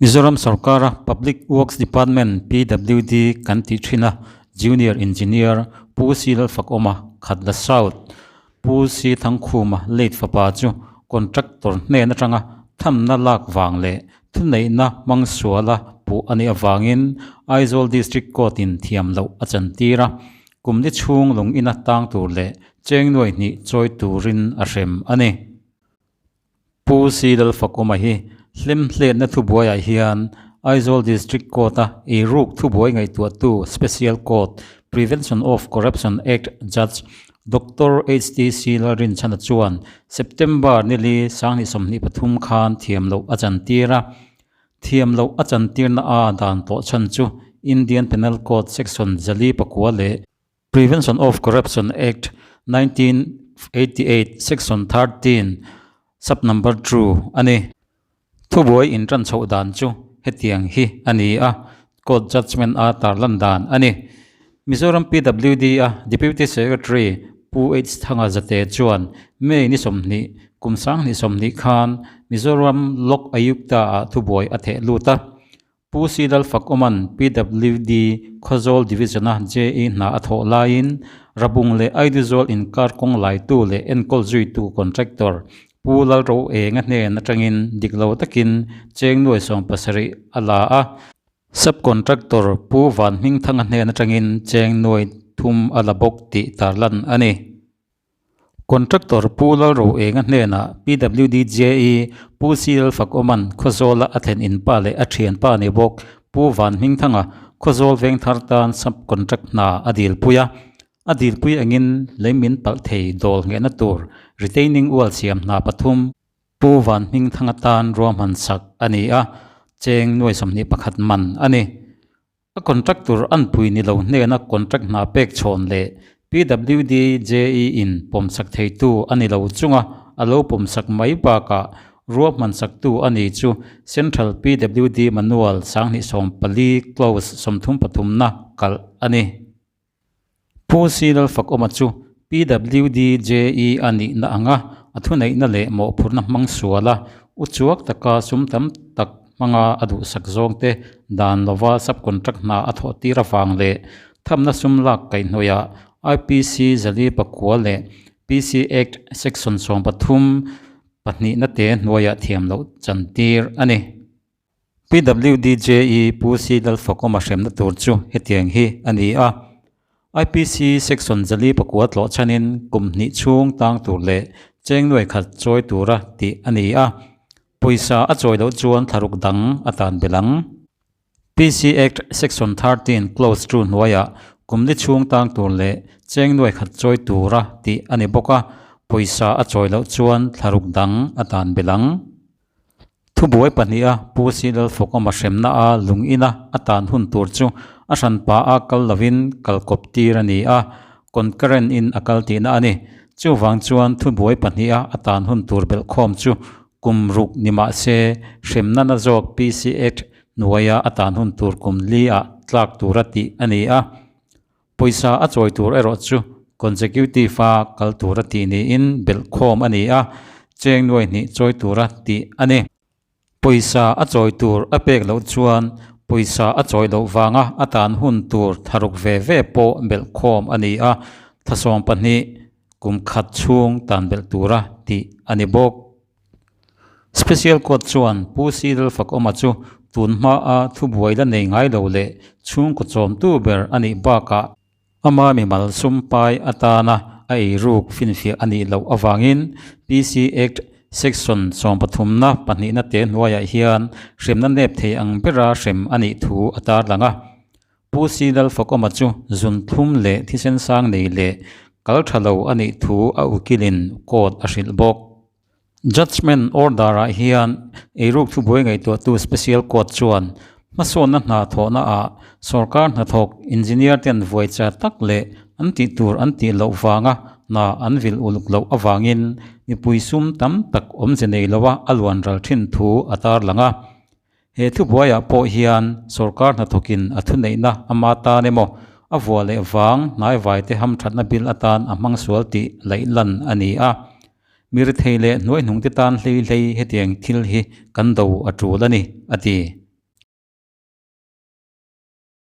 Mizoram sorkara Public Works Department, PWD, kan tih thin a, Junior Engineer Pu Si Lalfakawma, Khatla South, Pu Si Thangkhuma late fapa chu contractor hnen atanga thamna lak vang leh thuneihna hmang suala puh a nih avangin Aizawl District Court in thiam loh a chantir a, kum ni chhung lung ina tang tur leh cheng nuai hnih chawi turin a hrem a ni. Pu Si Lalfakawma hi hlemhletna thubuaiah hian Aizawl District Court-a eiruk thubuai ngaihtuahtu Special Court, Prevention of Corruption Act Judge Doctor HTC Lalrinchhana chuan September nili 2023 khan thiam loh a chantir a. Thiam loh a chantirna a dan tawh chhan chu Indian Penal Code Section 4 leh Prevention of Corruption Act, 1988 Section 13, Sub Number 2 a ni. Thubuai intan chhoh dan chu hetiang hi a ni a, Court Judgement a tarlan dan a ni. Mizoram PWD a Deputy Secretary Pu H Thanga Zate chuan May ni 20, kum 2020 khan Mizoram Lok Ayukta ah thubuai a theh lut a. Pu Si Lalfakawma'n PWD Khawzawl Division-a JE hna a thawh laiin Rabung leh Aiduzawl inkar kawng laitu leh enkawl zuitu contractor Pu Lalro Enga hnen atangin dik lo takin cheng nuai 70 a la a. Sub-contractor Pu Van Hmingthanga hnen atangin cheng nuai thum a la bawk tih tarlan a ni. Contractor Pu Lalro Enga hnenah PWDJE Pu CL Fakawma'n Khawzawla a thlen in pa leh a thianpa ni bawk Pu Van Hmingthanga Khawzawl Vengthar tan sub-contract hna a dilpui a. A dilpui angin lei min palh thei dawl nghehna tur retaining wall siam hna pathum Pu Van Hmingthanga tan ruahman sak a ni a, cheng nuai 21 man a ni. A contractor an pui ni lo hnena contract hna pek chhawn leh PWD JE in pawmsak theitu a ni lo chunga a lo pawmsak mai bakah ruahmansaktu a ni chu Central PWD Manual 2014 Clause 33 na kalh a ni. Pu Si Lalfakawma chu PWD JE a nihna anga a thuneihna leh mawhphurhna hmang suala uchuak taka sum tam tak hmanga a duhsak zawngte dan lova subcontract hna a thawh tir avang leh thamna sum lak kaihhnawihah IPC 409 leh PC Act Section 13 pahnihna te hnuaiah thiam loh chantir a ni. PWDJE Pu Si Lalfakawma hremna tur chu hetiang hi a ni a, IPC Section 409 tlawh chhanin kum hnih chhung tang tur leh cheng nuai khat chawi tura tih a ni a, pawisa a chawi loh chuan thlaruk dang a tan belh ang. PC Act Section 13 Clause 2 hnuaiah kum li chhung tang tur leh cheng nuai khat chawi tura tih a ni bawk a, pawisa a chawi loh chuan thlaruk dang a tan belh ang. Thubuai pahniha Pu Si Lalfawkawma hremna a lung ina a tan hun tur chu a hranpa a kal lovin kal kawp tir a ni a, concurrent in a kal tihna a ni. Chuvang chuan thubuai pahniha a tan hun tur belhkhawm chu kum ruk ni mah se hremna na zawk PC Act hnuaia a tan hun tur kum li ah tlak tura tih a ni a. Pawisa a chawi tur erawh chu consecutive a kal tura tih niin belhkhawm a ni a, cheng nuai hnih chawi tura tih a ni. Pawisa a chawi tur a pek loh chuan pawisa a chawi loh vanga a tan hun tur tharuk ve ve pawh belhkhawm a ni a, thla 12 kum khat chhung tan belh tura tih a ni bawk. Special Court chuan Pu Si Lalfakawma chu tun hmaa thubuai la nei ngai lo leh chhungkaw chawmtu ber a nih bakah ama mimal sum pai atana a eiruk finfiah a nih loh avangin PC Act Section 13 na pahnihna te hnuaiah hian hremna nep thei ang bera hrem a nih thu a tarlang a. Pu Si Lalfakawma chu zun thlum leh thisen sang nei leh kal tha lo a nih thu a ukilin court a hrilh bawk. Judgement order ah hian eiruk thubuai ngaihtuahtu Special Court chuan hmasawnna hna thawhna ah sorkar hnathawk engineer ten vuai cha tak leh an tih tur an tih loh vanga hna an vil uluk loh avangin mipui sum tam tak awmze nei loa a luan ral thin thu a tarlang a. He thubuaiah pawh hian sorkar hnathawkin a thuneihna ama tan emaw a vuah leh vang hnaivaite hamthatna bill atan a hmang sual tih laihlan a ni a. Mi rethei leh hnuaihnungte tan hlei hlei hetiang thil hi kan do a tul a ni, a ti.